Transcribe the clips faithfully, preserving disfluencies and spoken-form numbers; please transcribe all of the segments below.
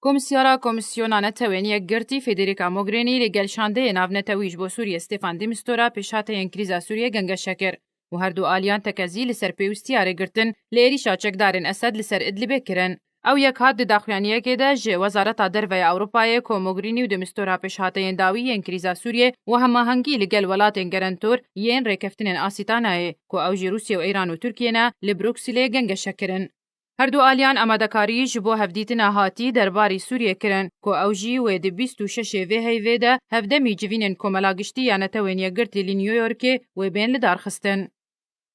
Komîsyara Komîsyona Netewên Yekgirtî Federica Mogherini li gel şandeyê navnetewî ji bo Sûriyê Stefan de Mistura pêşhateyên krîza Sûriyê gengeşe kir û her du aliyan tekezî li ser pêwîstiya rêgirtin li êrîşa çekdarên Esed li ser Idlibê kirin. Ew yek hat di daxuyaniyekê de ji Wezareta Derve ya Ewropayê ku Mogherini û de Mistura pêşhateyên dawî yên krîza Sûriyê û hemahengî li gel welatên gerentor yên rêkeftinên Asîtanayê ku ew jî Rûsya û Îran û Tirkiye ne, li Brukselê gengeşe kirin. Her du aliyan amadekarî ji bo hevdîtina hatî derbarî Sûriyê kirin, ku ew jî wê di bîst û şeş ê vê heyvê de hevdemî civînên Komela Giştî ya Netewên Yekgirtî li New Yorkê wê bên lidarxistin.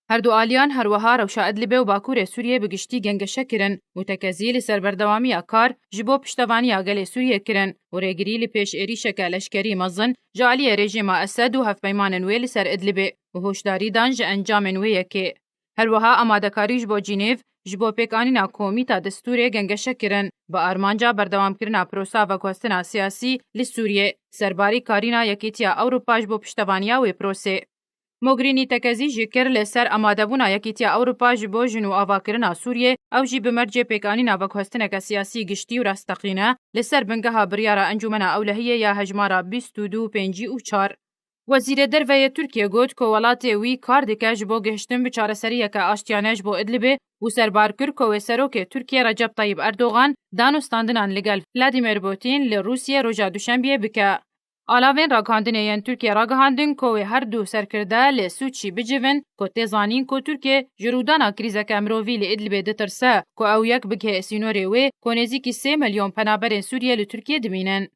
Her du aliyan her wiha rewşa Idlibê û Bakurê Sûriyê bi giştî gengeşe kirin û tekezî li ser berdewamiya kar ji bo piştevaniya gelê Sûriyê kirin û rêgirî li pêş êrîşeke leşkerî mezin ji aliyê rejîma Esed û hevpeymanên wê li ser Idlibê û hoşdarî dan ji encamên wê yekê. Her wiha amadekarî ji bo Cînêv, ji bo pêkanîna komîta destûrê gengeşe kirin, bi armanca berdewamkirina prosa veguhestina siyasî li Sûriyê, serbarî karîna Yekîtiya Ewropa ji bo piştevaniya wê prosê. Mogherini tekezî jî kir li ser amadebûna Yekîtiya Ewropa ji bo jin û avakirina Sûriyê, ew jî bi mercê pêkanîna veguhestineke siyasî giştî û rasteqîne, li ser bingeha biryara Encûmena Ewlehiyê ya hejmara bîst û du pêncî û çar. Wezîrê Derve yê Tirkiye got ku welatê wî kar dike ji bo gihiştin bi çareseriyeke aştiyane ji bo Idlibê û serbar kir ku wê serokê Tirkiye Recep Tayyip Erdogan danûstandinan li gel Vladimir Putin li Rûsiyê roja Duşenbiyê bike. Alavên ragihandinê yên Tirkiye ragihandin ku wê her du serkirde li Sûçî bicivin ku tê zanîn ku Tirkiye ji rûdana krîzeke mirovî li Idlibê ditirse ku ew yek bigihe sînorê wê ku nêzîkî sê milyon penaberên Sûriye li Tirkiye dimînin.